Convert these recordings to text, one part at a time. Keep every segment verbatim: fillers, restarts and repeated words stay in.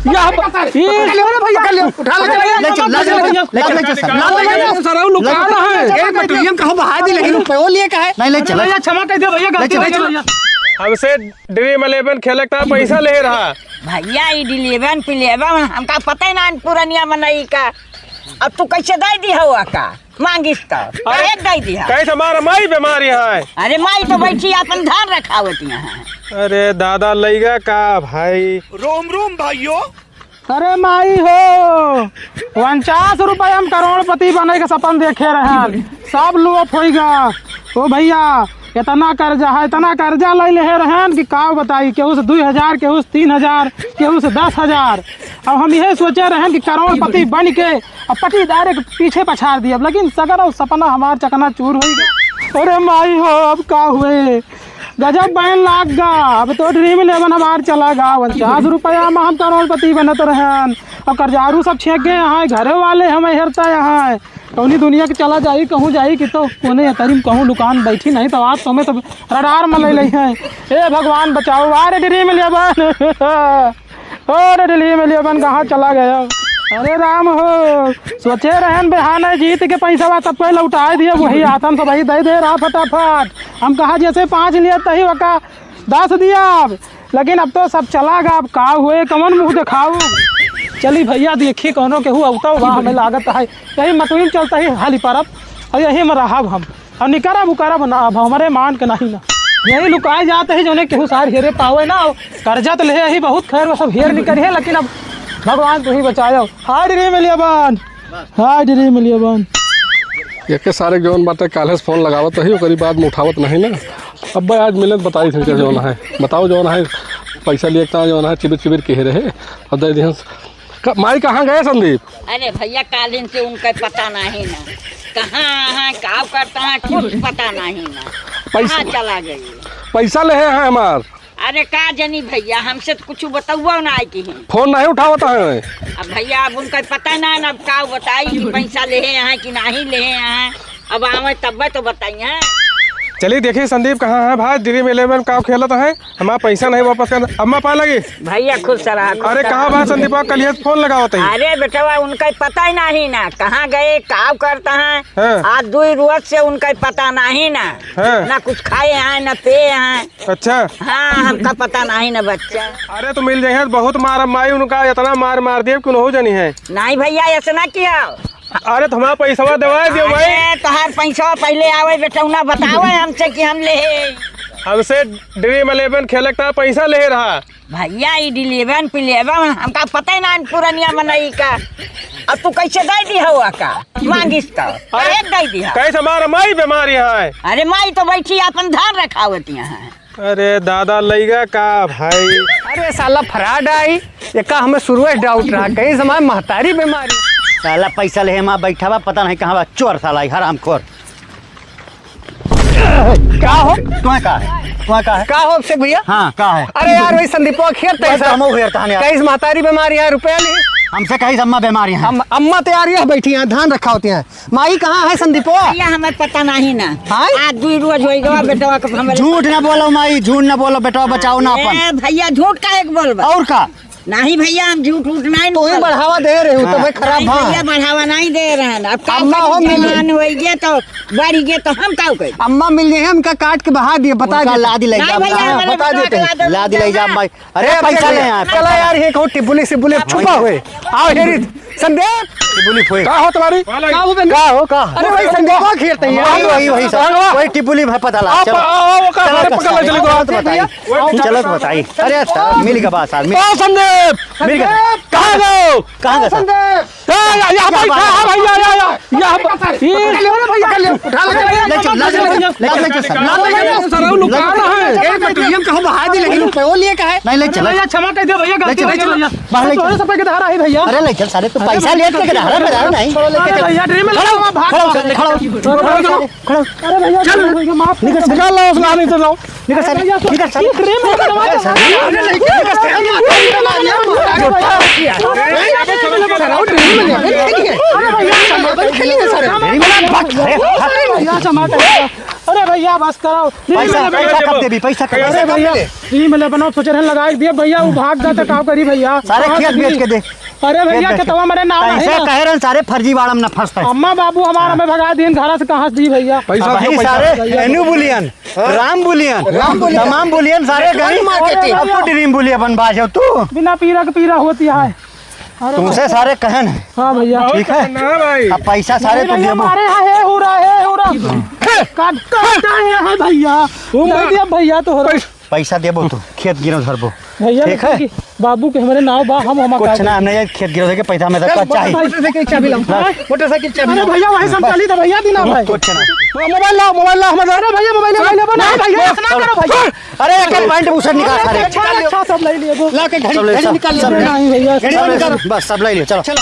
ये, ये, अरे भैया, पकड़ लियो, उठा ले, ले चल, ले चल, ले चल, ले चल, सर। ला ले, ले चल, सर, वो लोग कहाँ है? ये मटेरियल कहाँ बहा दी, लेकिन रुपये वो लिए का है? नहीं, ले चल, भैया, क्षमा कर दे भैया, गलती हो गई भैया। हमसे ड्रीम इलेवन खेले का पैसा ले रहा। भैया, ई ड्रीम इलेवन, पिलेवन, हमका पता ही ना, पुरनिया मनई का। अब तू कैसे दे दी हवा का? मांगिस तो, अरे, काहे दे दिया? कैसे हमारा माई बीमारी है? अरे, माई तो बैठी अपन धान रखावत यहाँ है। अरे दादा, लइगा का भाई? रोम रोम भाइयों। अरे माई हो, उनचास रुपया हम करोड़पति बने के सपन देखे रहन, सब लोप होइगा। ओ भैया, इतना कर्जा है, इतना कर्जा ले लेहे रहन कि का बताई, केहू से दुई हजार, केहू से तीन हजार, केहू से दस हजार। अब हम यही सोचे रहन कि करोड़पति बन के अब पटीदारे के पीछे पछाड़ दिया, लेकिन सगरो सपना हमार चकनाचूर होइगा। अरे माई हो, अब का हुए, गजब बैन लाग गा। अब तो ड्रीम इलेवन हमार चला गा। उनचास रुपया में हम करोड़पति बनत रहन, अब कर्जारू सब छेक गए हैं, घरे वाले हमें हेरता यहाँ। कौनी दुनिया के चला जाई, कहूँ जाई कि तो कोने अतरी में कहूँ लुकान बैठी, नहीं तो आज तो हमें तो रडार में ले ले हैं। ए भगवान बचाओ, अरे ड्रीम इलेवन। अरे ड्रीम इलेवन कहाँ चला गया? अरे राम हो, सोचे रहन बिहान जीत के पैसा बा, सबको लौटा दिया, वही आथन सब वही दे दे रहा फटाफट। हम कहा जैसे पाँच लिया तही वका दस दिया अब, लेकिन अब तो सब चला गा, अब का हुए, कमन मुँह दिखाऊ? चली भैया, देखी कौनो केहू अवता बा, हमें लागत है यही मतुइन चलता ही हाली परब, और यही में रहब हम। अब निकरब उकरब ना, अब हमरे मान के नहीं ना। यही लुकाए जात ही, जौने केहू सार हेरे पावे ना। कर्जा तो ले ही बहुत, खैर वो सब हेर निकरी है, लेकिन अब भगवान तू ही बचायो। हाय रे मिलिया बन, हाय रे मिलिया बन। एके सारे जौन बाटे काल्हे से फोन लगावत रही, ओकरी बाद में उठावत नहीं ना। अब भाई आज मिले तो बताई थे जौन है, बताओ जौन है, पैसा लिए का जौन है, चिबिर चिबिर के रहे, अब दे दिहन। क-, माई कहाँ गए संदीप? अरे भैया, कालिन से उनका पता नहीं ना, कहाँ हैं, का करता है, कुछ पता नहीं ना, पैसा कहाँ चला गए? पैसा ले हैं हमार। अरे का जनी भैया, हमसे तो कुछ बतौआ ना आए की हैं। फोन नहीं उठावत है। अब भैया, अब उनका पता ना, ना अब का बताई कि पैसा ले हैं कि नहीं ले हैं। अब आवे तब्बे तो बताई हैं। चलिए देखिए संदीप कहाँ है भाई, ड्रीम इलेवन का खेलत है, हमारा पैसा नहीं वापस करना। अम्मा पाए लगी। भैया खुश रहा, खुश अरे रहा। कहाँ बा संदीपा, कलिया से फोन लगावत है। अरे बेटवा, उनका पता ही नहीं ना, कहाँ गए, का करता है। हाँ। आज दुई रोज से उनका पता नहीं ना। हाँ। ना कुछ खाए हैं, ना पिए हैं। अच्छा। हाँ, हमका पता नहीं ना बच्चा। अरे तो मिल जाए, बहुत मार माई उनका, इतना मार मार दिए कि उनहु जनी है। नहीं भैया, ऐसा ना किया। अरे तो हमारा पैसवा देवा दियो भाई। अरे तोहार पैसवा पहिले आवे बेटौना, बतावे हमसे कि हम ले। हमसे ड्रीम इलेवन खेले का पैसा ले रहा। भैया, ई ड्रीम इलेवन पिलेवन हमका पता ही ना, पुरनिया मनई का। अब तू कैसे दे दी हवा का? मांगिस तो अरे, काहे दे दी हवा? कैसे हमारा माई बीमारी है? अरे माई तो बैठी अपन धान रखावत यहाँ है। अरे दादा, लइगा का भाई? अरे साला फ्रॉड आई, एका हमें शुरू से डाउट रहा, कहीं से हमारे महतारी बीमारी। साला पैसा ले हमारा बैठा बा, पता नहीं कहाँ बा, चोर साला, ई हरामखोर। का हो? तुम्हें का है? तुम्हें का है? का हो अभिषेक भैया? हाँ, का है? अरे यार, वही संदीपवा खेत वही तो हमहू घेरता है यार। कहीं से महतारी बीमारी है, रुपया ले। हमसे कहीं से अम्मा बीमारी है। अम-, अम्मा तो यार यह बैठी हैं, धान रखा होती हैं। माई कहाँ है संदीपवा? भैया, हमें पता नहीं ना। हाँ? आज दुई रोज होई गवा, बेटवा के हमरे झूठ ना बोलो माई, झूठ ना बोलो, बेटवा बचाओ ना अपन। ए भैया, झूठ काहे के बोलबा? और का? नहीं भैया, हम झूठ उठ नहीं तू ही बोलबा। बढ़ावा दे रहे हो, हाँ। तो भाई खराब नहीं भा। भैया, बढ़ावा नहीं दे रहे हैं। अब का अम्मा करी, हो मिल जवान होई गया तो बढ़ी गया तो हम का करी? अम्मा मिल गए हैं, उनका काट के बहा दिए, बता उनका दिए। लादी ले नहीं जा, भैया, हाँ, हमारे बता बेटवा दिए के थे। लादी ले जा, लादी ले जा, जाना। भाई। अरे, अरे, पैसा ले आए, चला पैसा। यार, ये कहूँ टिपुली सिपुली अब छुपा हुए। आओ, हेरी, संदीप। टिपुली फोए। का हो तुम्हारी? का हो बे? का हो, का? अरे, वही संदीप को घेरते हैं। वही, वही, वही सब। हाँ। वही टिपुली भाई पता ला, आप चलो। आओ, आओ, का चलो, हमारे चलो, पकड़ ले, चलो, चलो, चलो, चलो, बताइए। चलो, चलो, बताइए। अरे, अच्छा, मिल गया बात, मिल आओ, संदीप। मिल गया। संदीप। कहाँ गए हो? कहाँ गए, सर? संदीप। ए, या, यहाँ क्या बैठा बात है है? भैया, या, या, यहाँ ब-, ये पकड़ ले, पकड़ ले, उठा ले। ले चल, ले चल, ले चल, ले चल, सर। ले चल, सर, वो लोग कहाँ है? ए, मटेरियल कहाँ बहा दी, लेकिन रुपये वो लिए का है? नहीं, ले चल, भैया, ले चल। क्षमा कर दे भैया, ले गलती चल, हो ले गई चल। भैया। बाहर ले चल। चौबीस रुपए के धारा है भैया। अरे, ले चल, सारे, तू अरे पैसा भैया, ले के धारा में डाल, नहीं। छोड़ो, ले अरे चल। भैया, ड्रीम खड़ा हो, इलेवन में भाग खड़ा हो, खड़ो। खड़ा हो, खड़ा हो। अरे भैया, चल। ड्रीम इलेवन में माफ कर दो। निकल, निकाल लो, उसमें आने से लो। निकल, सर। भैया, निकल, सर। ये ड्रीम इलेवन में निकल, सर। अरे भैया, टमाटर। अरे भैया, बस करो। पैसा, पैसा कब देबी? पैसा कब? अरे भैया, फ्री में ले बनाओ, सोच रहे लगाई दिए भैया, वो भाग जाता, का करी भैया? सारे खेत बेच के दे। अरे भैया, खेत बेच के। खेतवा मेरे नाम है कैसे ना। कहे रहन सारे फर्जीवाड़ा में न फंसता है। अम्मा बाबू हमारा हमें भगा दिए घर से, कहाँ से दी भैया? पैसा अब दो, वही पैसा। सारे भैया। एनु बुलियन। हाँ। राम बुलियन, राम बुलियन। तमाम बुलियन सारे गई। मार्केटिंग। अब तो ड्रीम बुलिया बन बाज हो तू। बिना पीरा के पीरा होती है। अरे तुमसे सारे कहन है। हाँ भैया। ठीक है? ना भाई। अब पैसा सारे नहीं तो भैया, देबो। मारे हाँ, हे हुरा, हे हुरा। काट, काट, काट, हे भैया। दे दिया भैया तो हो रहा। पैसा देबो तू, खेत गिरव धरबो। भैया, ठीक है? लेकिन बाबू के हमरे नाव बा, हम, हम कुछ ना, हमने ये खेत गिरव के पैसा में तक चाहिए। मोटरसाइकिल चाबी लाओ। हाँ? मोटरसाइकिल चाबी अरे लाओ। भैया, वही संचालित है भैया, दीना भाई। कुछ ना। मोबाइल लाओ, मोबाइल लाओ, हमारा। अरे भैया, मोबाइल, मोबाइल, मोबाइल, नहीं भैया, ऐसा ना करो भैया। अरे एक पैंट बुशर्ट निकाल सारे। अच्छा, अच्छा, सब ले लिए वो। ला के घड़ी, सब ले, घड़ी सब, निकाल सब ले। नहीं भैया, घड़ी निकाल। बस सब ले लियो, चलो। चलो।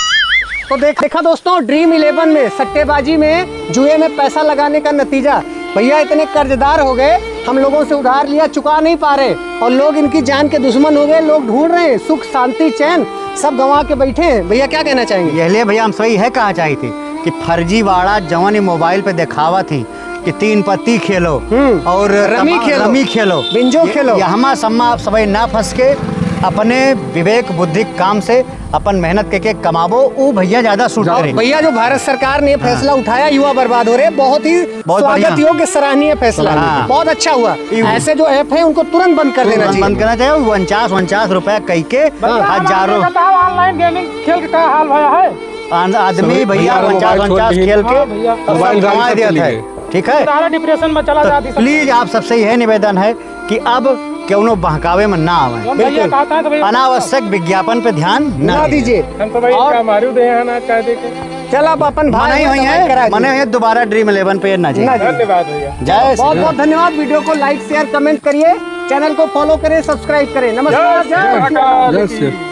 तो देख, देखा दोस्तों, ड्रीम इलेवन में, सट्टेबाजी में, जुए में पैसा लगाने का नतीजा। भैया इतने कर्जदार हो गए, हम लोगों से उधार लिया, चुका नहीं पा रहे, और लोग इनकी जान के दुश्मन हो गए। लोग ढूंढ रहे हैं सुख, शांति, चैन, सब गंवा के बैठे हैं। भैया क्या कहना चाहेंगे? यह लिए भैया, हम सही है कहा चाहिए थे कि फर्जीवाड़ा जवन ये मोबाइल पे दिखावा थी कि तीन पत्ती खेलो हम्म। और रमी तमा-, खेलो। रमी खेलो। बिंजो ये-, खेलो। यहमा सम्मा आप सबै ना फंस के अपने विवेक बुद्धि काम से अपन मेहनत के, के कमाबो, ऊ भैया ज्यादा सूट जाओ, करेंगे। भैया, जो भारत सरकार ने फैसला हाँ। उठाया, युवा बर्बाद हो रहे, बहुत ही बहुत स्वागत बढ़िया। योग्य, सराहनीय फैसला। हाँ। बहुत अच्छा हुआ। यू- ऐसे जो ऐप है, उनको तुरंत बंद कर देना तुरंत चाहिए। बंद करना चाहिए। उनचास, उनचास रुपया कई के बस हजारों। आप बताओ, ऑनलाइन गेमिंग खेल के का हाल भया है? आन-, आदमी भैया भैया, उनचास, मोबाइल छोड़ उनचास दी। खेल के हाँ भैया। सब मोबाइल गाड़ी गंवा सब देत चली है। गई। ठीक है? सारा डिप्रेशन में चला तो जाती सब। प्लीज आप सबसे यह निवेदन है कि अब केवनो बहकावे में ना आवे। हम भैया बिल्कुल। कहता है तो भैया अनावश्यक विज्ञापन पे ध्यान ना ना दीजिए। दीजिए। हम तो भाई और क्या मारू दे हैं ना, कह दे के। चल, अब अपन भाई मनाई हुई करा है, दीजिए। मनाई हुई है, दोबारा ड्रीम इलेवन पे ना जाए। ना जाए। धन्यवाद भैया। जय श्री बहुत बहुत राम। धन्यवाद। वीडियो को लाइक, शेयर, कमेंट करिए, चैनल को फॉलो करें, सब्सक्राइब करें। नमस्कार। जय श्री राम। जय श्री राम।